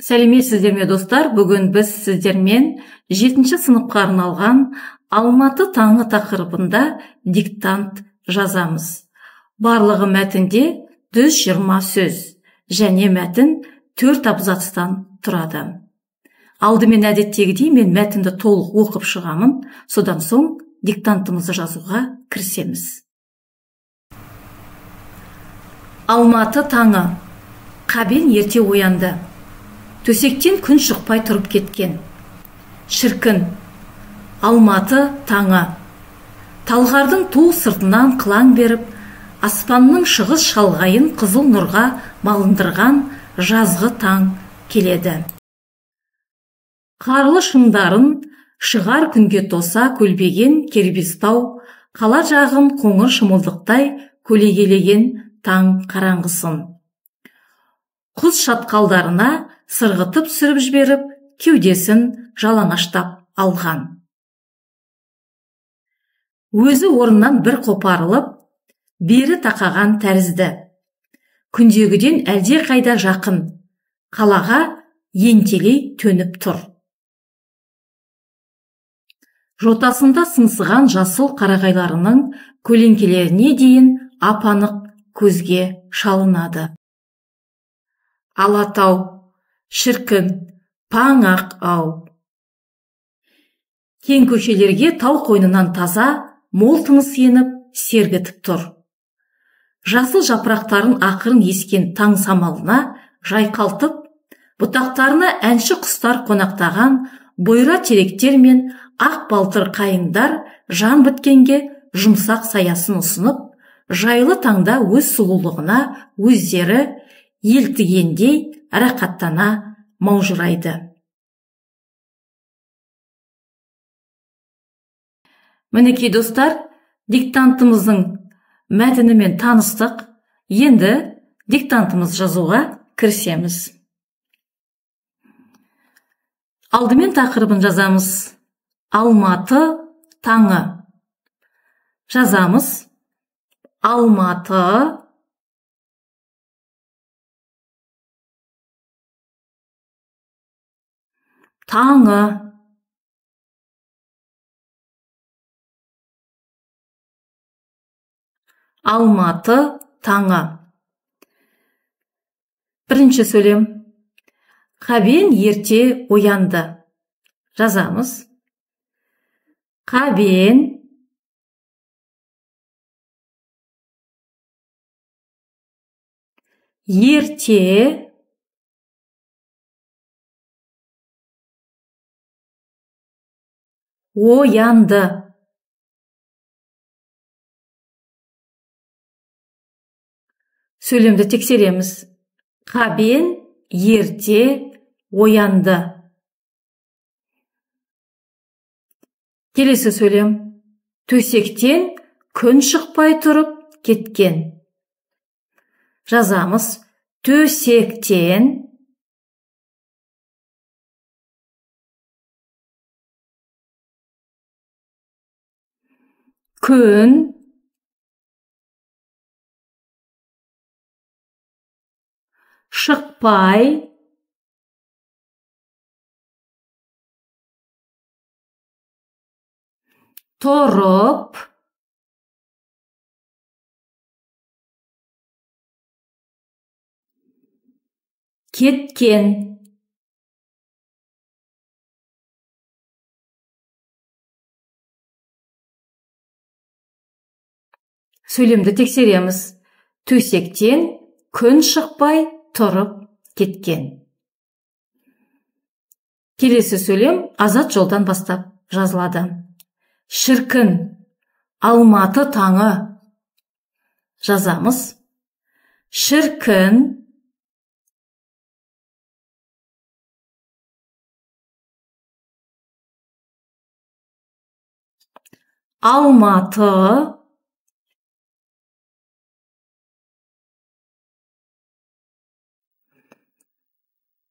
Сәлеметсіздер ме, достар? Бүгін біз сіздермен 7-ші сыныпқа арналған Алматы таңы тақырыбында диктант жазамыз. Барлығы мәтінде 120 сөз және мәтін 4 абзацтан тұрады. Алдымен әдеттегідей мен мәтінді толық оқып шығамын, содан соң диктантымызды жазуға кірісеміз. Алматы таңы. Қабен ерте оянды. Төсектен күн шықпай тұрып кеткен. Шіркін, Алматы таңы. Талғардың ту сыртынан қылаң беріп, аспанның шығыс шалғайын қызыл нұрға малындырған жазғы таң келеді. Қарлы шыңдарын шығар күнге тоса көлбеген кербез тау, қала жағын қоңыр шымылдықтай көлегейлеген таң қараңғысын. Құз шатқалдарына сырғытып түсіріп жіберіп, кеудесін жалаңаштап алған. Өзі орнынан бір қопарылып, бері тақаған тәрізді. Күндегіден әлде қайда жақын, қалаға ентелей төніп тұр. Жотасында сыңсыған жасыл қарағайларының көлеңкелеріне дейін ап-анық көзге шалынады. Алатау, шіркін, паң-ақ ау. Кең көшелерге тау қойнынан таза, мол тыныс еніп, сергітіп тұр. Жасыл жапырақтарын ақырын ескен таң самалына жайқалтып, бұтақтарына әнші құстар қонақтаған бұйра теректер мен ақ балтыр қайыңдар жан біткенге жұмсақ саясын ұсынып, жайлы таңда өз сұлулығына өздері елтігендей рақаттана маужырайды. Мінекей, достар, диктантымыздың мәтінімен таныстық. Енді диктантымыз жазуға кірісеміз. Алдымен тақырыбын жазамыз. Алматы таңы. Жазамыз. Алматы таңы. Алматы таңы. Бірінші сөйлем. Қабен ерте оянды. Жазамыз. Қабен ерте оянды. Сөйлемді тексереміз. Қабен ерте оянды. Келесі сөйлем. Төсектен күн шықпай тұрып кеткен. Жазамыз. Төсектен күн шықпай тұрып кеткен. Сөйлемді тексереміз. Төсектен күн шықпай тұрып кеткен. Келесі сөйлем азат жолдан бастап жазылады. Шіркін, Алматы таңы. Жазамыз. Шіркін Алматы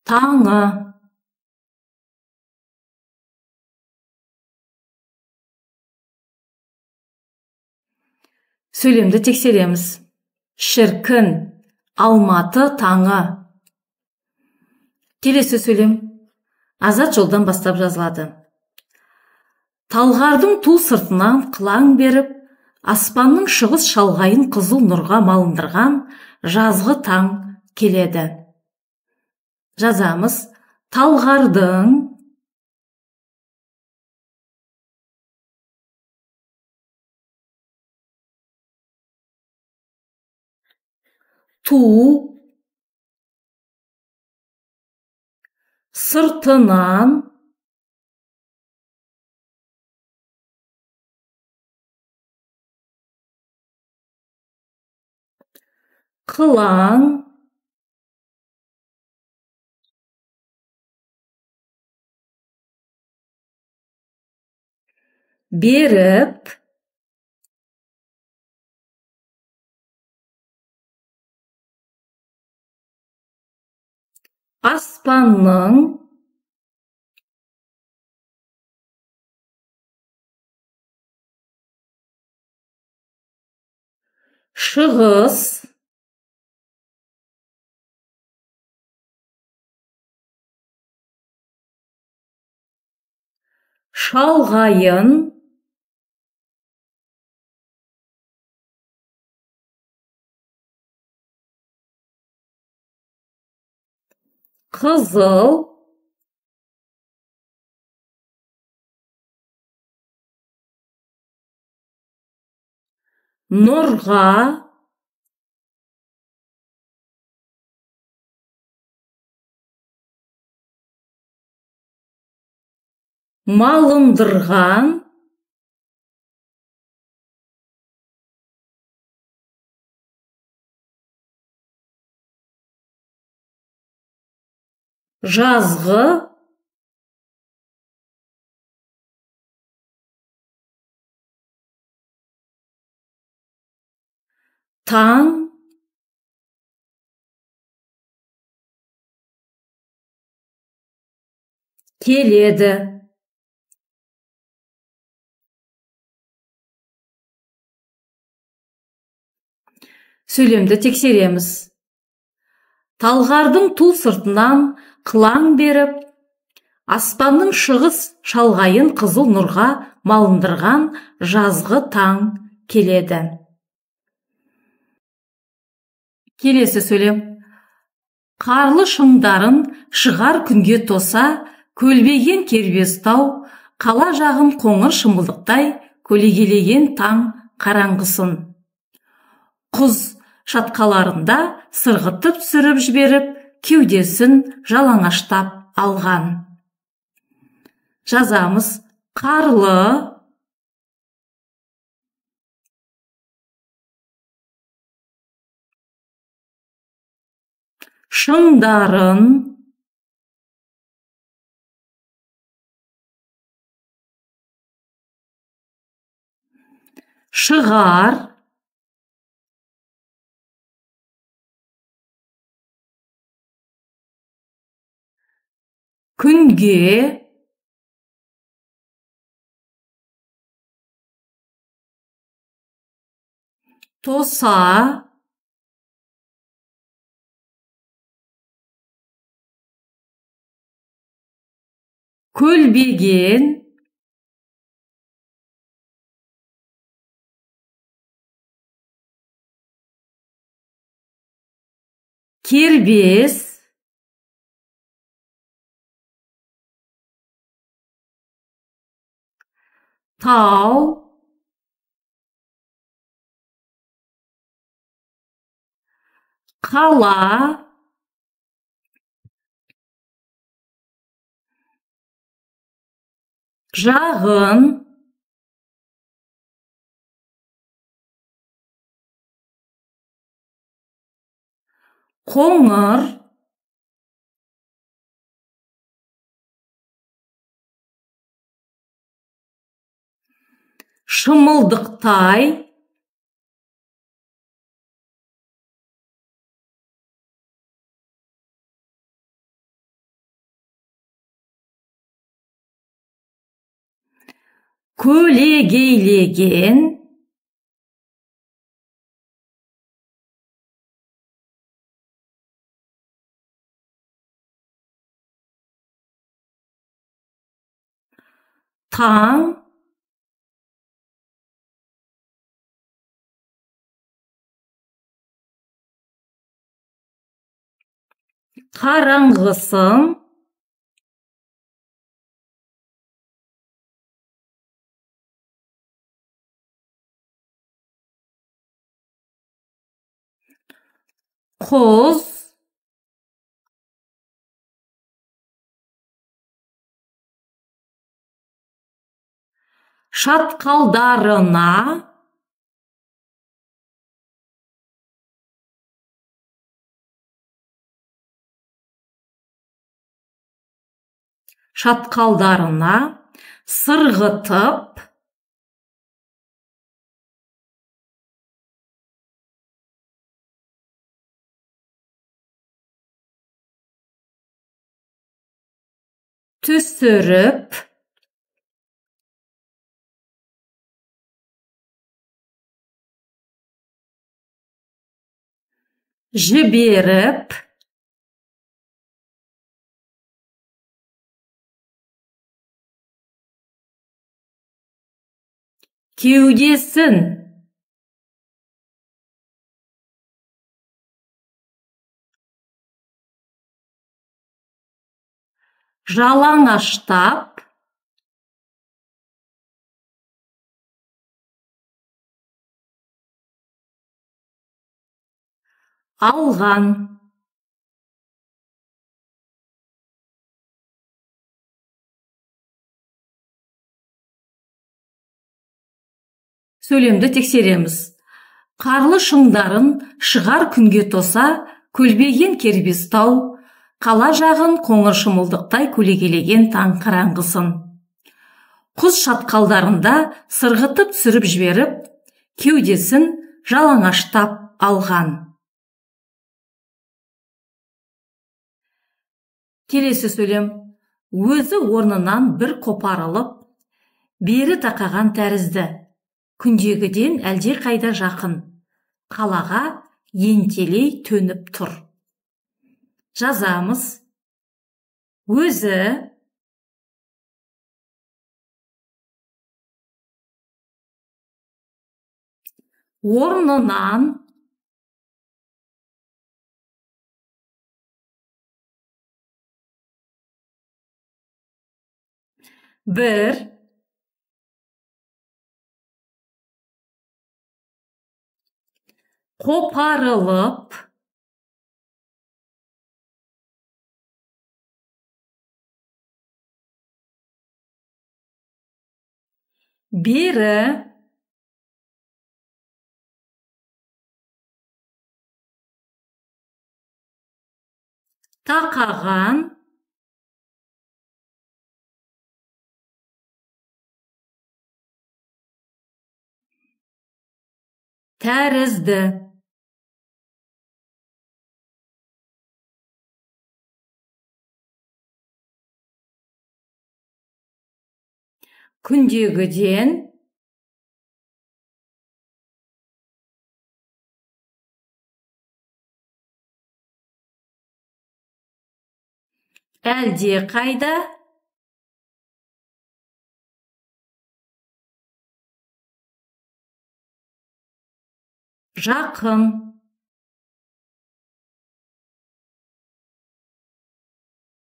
таңы. Сөйлемді тексереміз. Шіркін, Алматы таңы. Келесі сөйлем азат жолдан бастап жазылады. Талғардың ту сыртынан қылаң беріп, аспанның шығыс шалғайын қызыл нұрға малындырған жазғы таң келеді. Жазамыз. Талғардың ту сыртынан қылаң беріп, аспанның шығыс шалғайын қызыл нұрға малындырған жазғы таң келеді. Сөйлемді тексереміз. Талғардың ту сыртынан қылаң беріп, аспанның шығыс шалғайын қызыл нұрға малындырған жазғы таң келеді. Келесі сөйлем. Қарлы шыңдарын шығар күнге тоса, көлбеген кербез тау, қала жағын қоңыр шымылдықтай көлегейлеген таң қараңғысын. Құз шатқаларында сырғытып түсіріп жіберіп, кеудесін жалаңаштап алған. Жазамыз. Қарлы шыңдарын шығар күнге тоса көлбеген кербез тау қала жағын қоңыр шымылдықтай көлегейлеген Таң қараңғысын құз шатқалдарына сырғытып түсіріп жіберіп кеудесін жалаңаштап алған. Сөйлемді тексереміз. Қарлы шыңдарын шығар күнге тоса, көлбеген кербез тау, қала жағын қоңыр шымылдықтай көлегейлеген таң қараңғысын. Құз шатқалдарында сырғытып түсіріп жіберіп, кеудесін жалаңаштап алған. Келесі сөйлем. Өзі орнынан бір қопарылып, бері тақаған тәрізді. Күндегіден әлде қайда жақын, қалаға ентелей төніп тұр. Жазамыз. Өзі орнынан бір қопарылып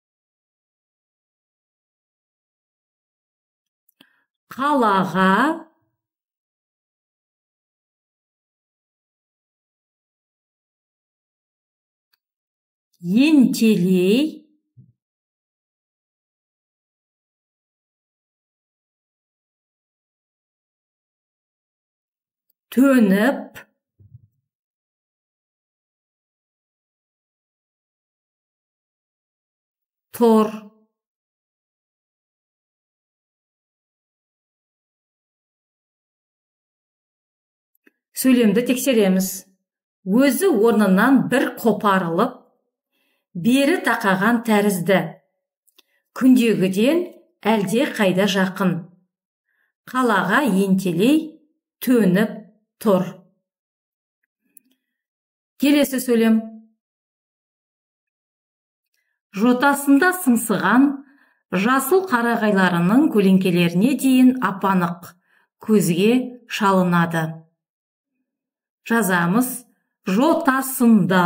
бері тақаған тәрізді. Күндегіден әлде қайда жақын. Қалаға ентелей төніп тұр. Сөйлемді тексереміз. Өзі орнынан бір қопарылып, бері тақаған тәрізді. Күндегіден әлде қайда жақын. Қалаға ентелей төніп тұр. Келесі сөйлем. Жотасында сыңсыған Жасыл қарағайларының көлеңкелеріне дейін апанық, көзге шалынады. Жазамыз. Жотасында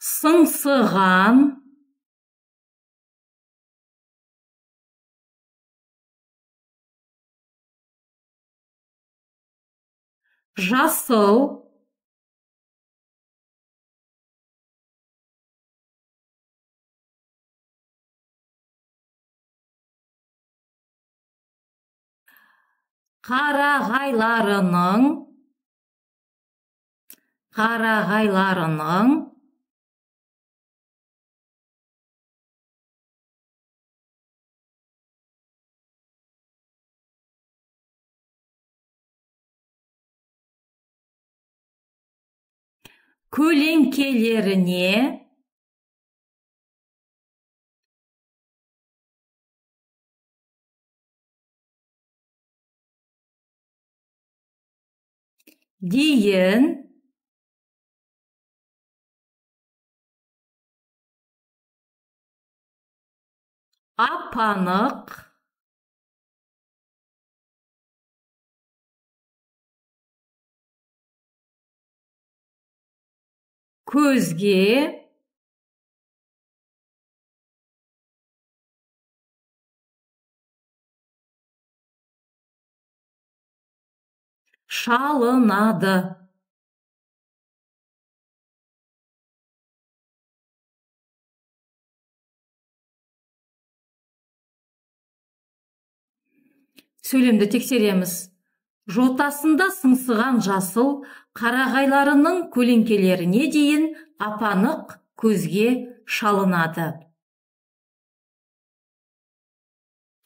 сыңсыған жасыл қарағайларының көлеңкелеріне дейін апанық көзге шалынады. Сөйлемді тексереміз. Жотасында сыңсыған жасыл қарағайларының көлеңкелеріне дейін апанық көзге шалынады.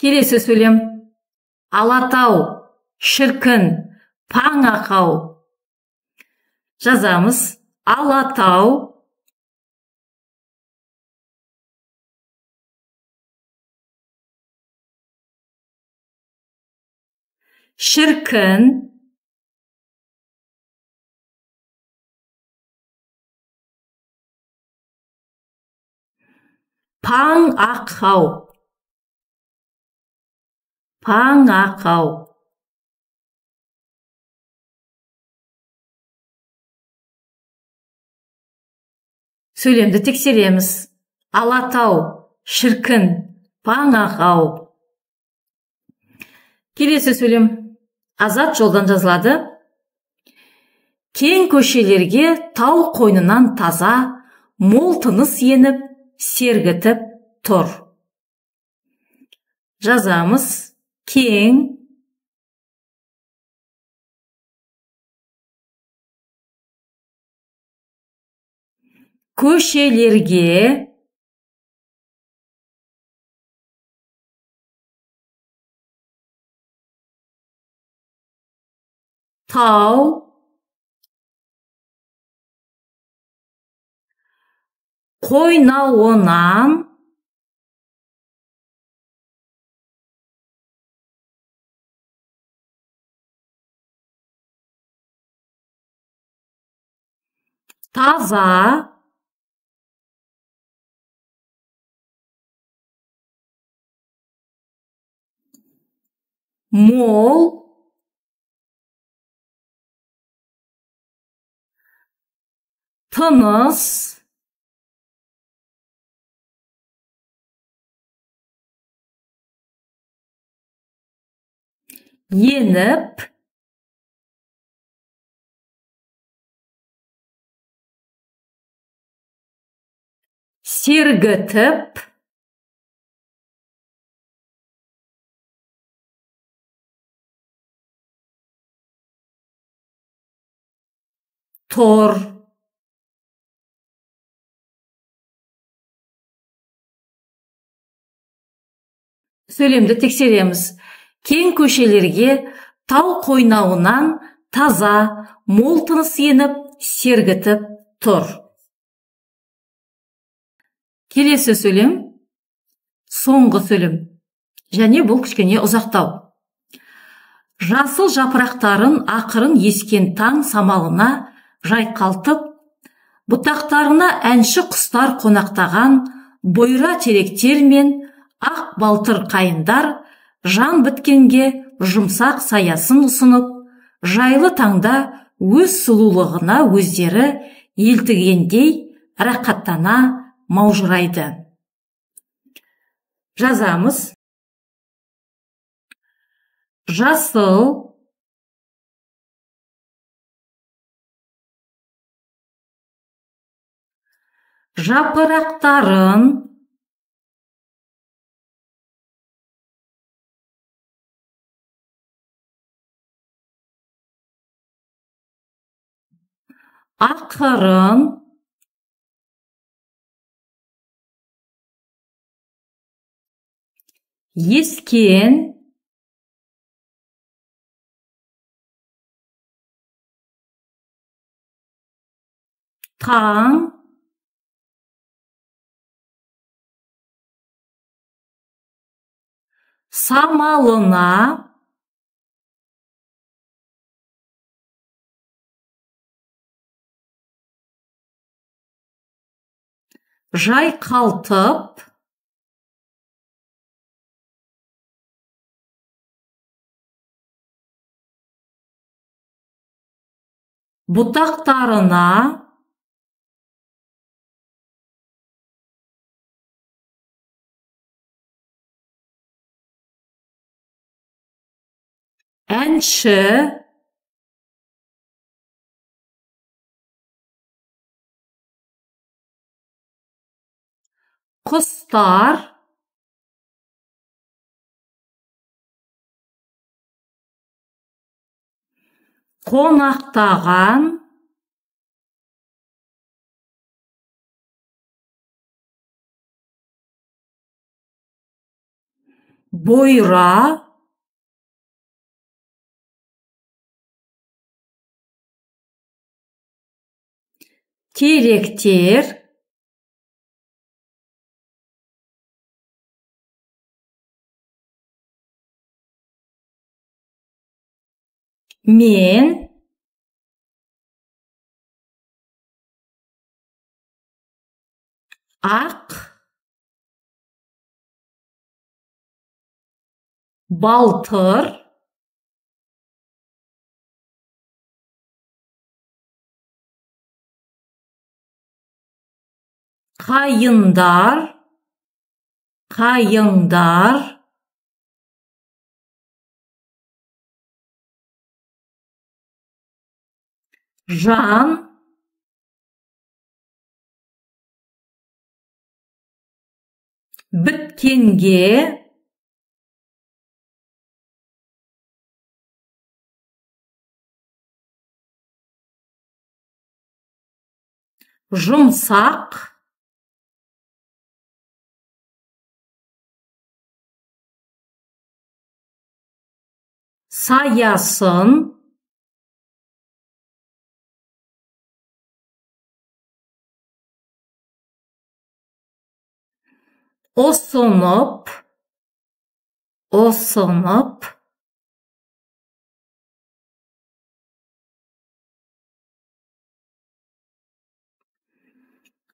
Келесі сөйлем. Алатау, шіркін, паң ақау. Жазамыз. Алатау, шіркін, паң ақау. Паң ақау. Сөйлемді тексереміз. Алатау, шіркін, паң ақау. Келесі сөйлем азат жолдан жазылады. Кең көшелерге тау қойнынан таза, мол тыныс еніп, сергітіп тұр. Жазамыз. Кең көшелерге тау қойнауынан таза мол тыныс еніп сергітіп тұр. Сөйлемді тексереміз. Кең көшелерге тау қойнауынан таза, мол тыныс еніп, сергітіп тұр. Келесі сөйлем, соңғы сөйлем. Және бұл кішкене ұзақтау. Жасыл жапырақтарын ақырын ескен таң самалына жайқалтып, бұтақтарына әнші құстар қонақтаған бұйра теректер мен ақ балтыр қайындар жан біткенге жұмсақ саясын ұсынып, жайлы таңда өз сұлулығына өздері елтігендей рақаттана маужырайды. Жазамыз. Жасыл, жапырақтарын ақырын ескен таң самалына жайқалтып, бұтақтарына әнші құстар қонақтаған бұйра теректер мен ақ балтыр қайыңдар, қайыңдар, жан, біткенге, жұмсақ, саясын, ұсынып, ұсынып,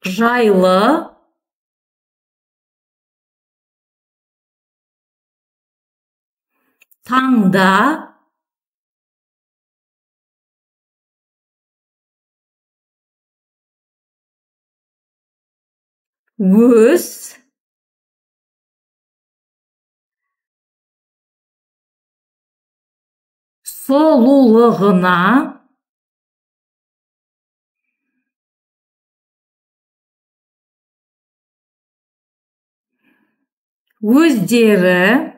жайлы, таңда, өз, сұлулығына, өздері,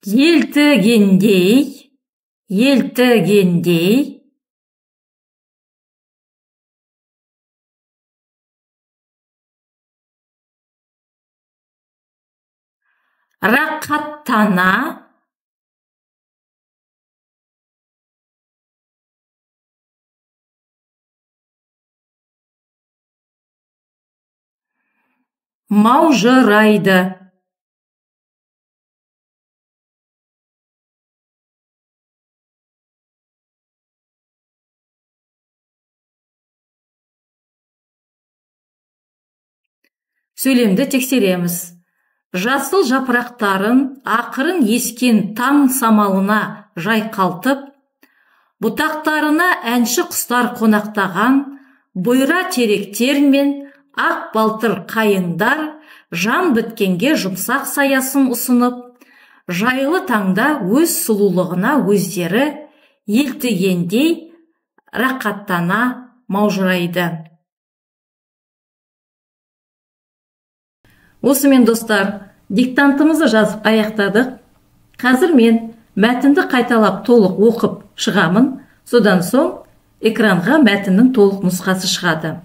елтігендей, елтігендей, рақаттана, Маужырайды. Сөйлемді тексереміз. Жасыл жапырақтарын ақырын ескен таң самалына жайқалтып, бұтақтарына әнші құстар қонақтаған бұйра теректер мен ақ балтыр қайыңдар жан біткенге жұмсақ саясын ұсынып, жайлы таңда өз сұлулығына өздері елтігендей рақаттана маужырайды. Осымен, достар, диктантымызды жазып аяқтадық. Қазір мен мәтінді қайталап толық оқып шығамын. Содан соң экранға мәтіннің толық нұсқасы шығады.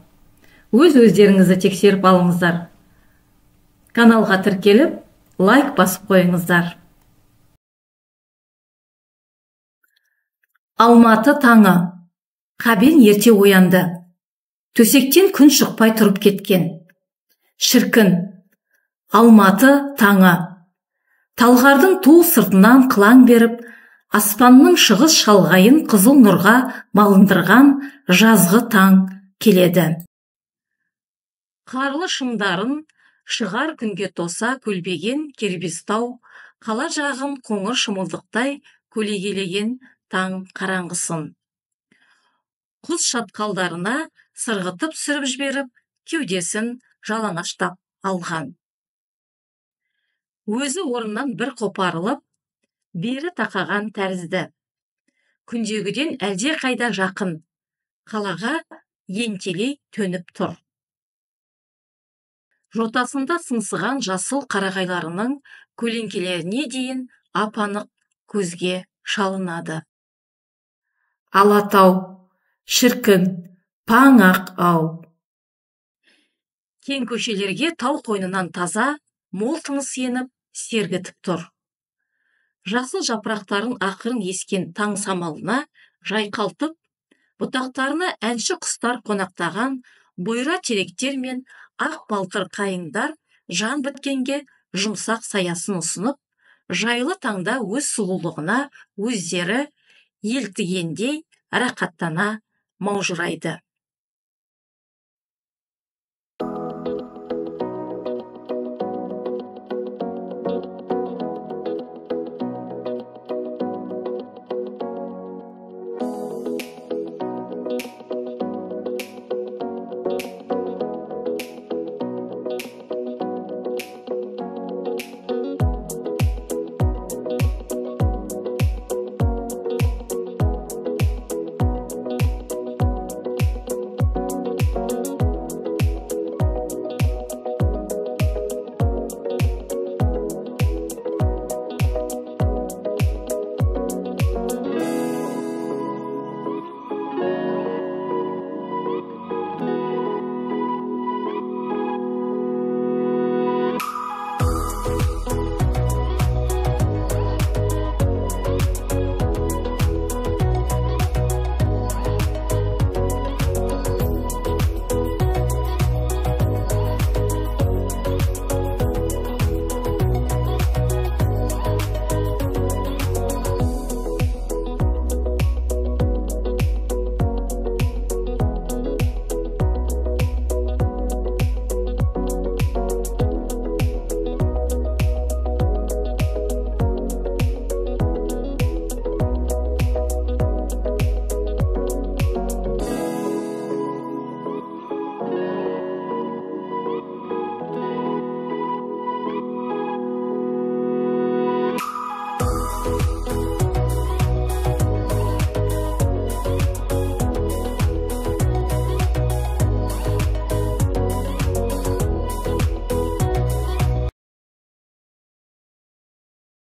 Өз өздеріңізді тексеріп алыңыздар. Каналға тіркеліп, лайк басып қойыңыздар. Алматы таңы. Қабен ерте оянды. Төсектен күн шықпай тұрып кеткен. Шіркін. Алматы таңы. Талғардың ту сыртынан қылаң беріп, аспанның шығыс шалғайын қызыл нұрға малындырған жазғы таң келеді. Қарлы шыңдарын шығар күнге тоса көлбеген кербез тау, қала жағын қоңыр шымылдықтай көлегейлеген таң қараңғысын. Құз шатқалдарына сырғытып түсіріп жіберіп, кеудесін жалаңаштап алған. Өзі орнынан бір қопарылып, бері тақаған тәрізді. Күндегіден әлде қайда жақын, қалаға ентелей төніп тұр. Жотасында сыңсыған жасыл қарағайларының көлеңкелеріне дейін ап-анық көзге шалынады. Алатау, шіркін, паң ақ ау. Кең көшелерге тау қойнынан таза, мол тыныс еніп, сергітіп тұр. Жасыл жапырақтарын ақырын ескен таң самалына жайқалтып, бұтақтарына әнші құстар қонақтаған бұйра теректер мен ақ балтыр қайыңдар жан біткенге жұмсақ саясын ұсынып, жайлы таңда өз сұлулығына өздері елтігендей рақаттана маужырайды.